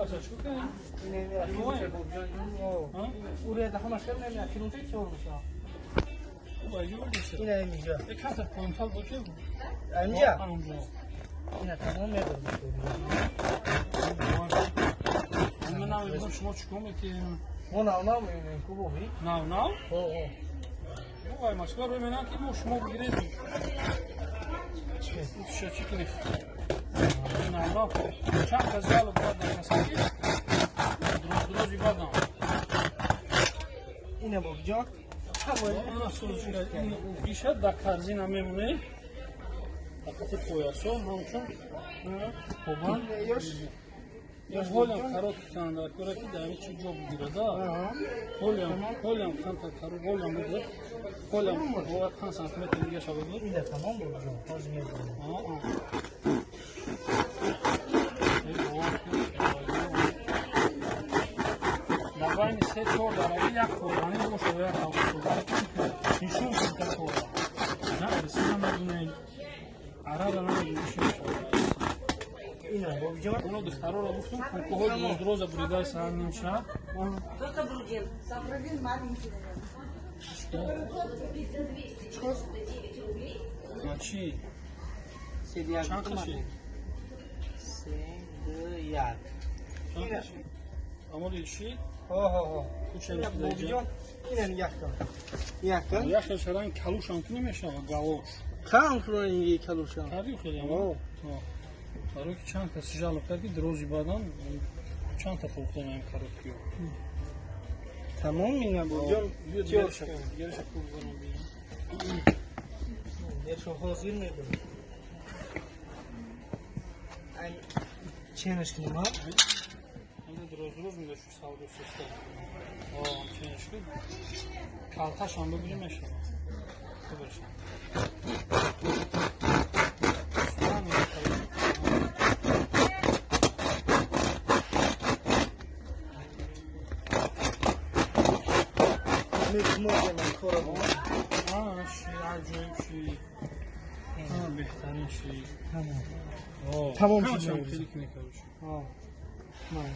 Пояса чӣ кунем? Уряда ҳамаш кардем, ахирунча тиёр мешавад. Ина инҷа. Камтар поинтар бошед. Инҷа? Онҷо. Ина тамом медорем. Ман намедонам шумо чӣ кор мекунед. Мо нав-нав мебинем, ку боби? Нав-нав? О, о. Вай, Москва рӯй менам ки мо шумо бигиред. Чӣ чӣ кунед? Нав-нав. Чанд кас жалоб кардам касаки? Дрози бадам. Ина бобиҷон. Иша дар корзина мемонед. Фақати поясо ҳамчун побанд. Ҳолям короткий канда кора ки дар чи ҷо бигирада. Ҳолям камтар каро ҳолям бигир. Ҳолям бояд 5 сантиметр дига шава бигир. Ина тамом бобиҷон. Ҳозир мебарем. Дар байни се-чор дараҷа як корбанӣ бошад, як нишон кунта кора. На рисина намедонед, арара намедонед чӣ мешавад. Ина бобиҷон. Оно духтароро гуфтум, кӯкӯҳои дуроза буридаи саҳар нимшаб. Только грудин. Грудин маленький, наверное. На чӣ? Чанд қаши? Се, ду, як. Чанд қаши? Амоли чӣ? Ҳо, ҳо, ҳо. Куча. Бобиҷон, ина нигоҳ кун. Нигоҳ кун. Як хел шаранг калушам ки намешавад, галош. Кам кунӣ калушам. Кардӣ хеле ам. Барои ки чанд кас жалоб кард ки дрози бадан чанд та фурӯхтем ам короткиё. Тамом ина бобиҷон. Дигараша куб барам бинам. Дершо ҳозир мебарем. Ай ченаш кунем, а? Ина дроз дроз медашу савдо суста. О, ченаш ки калташам бибирем мешавад. Бибиршам. Мекмодем кора. Ши аҷоиб ши. Беҳтарин ши. Тамом шуд. шуд. Хеле кунӣ, короче. Ҳо. Ман.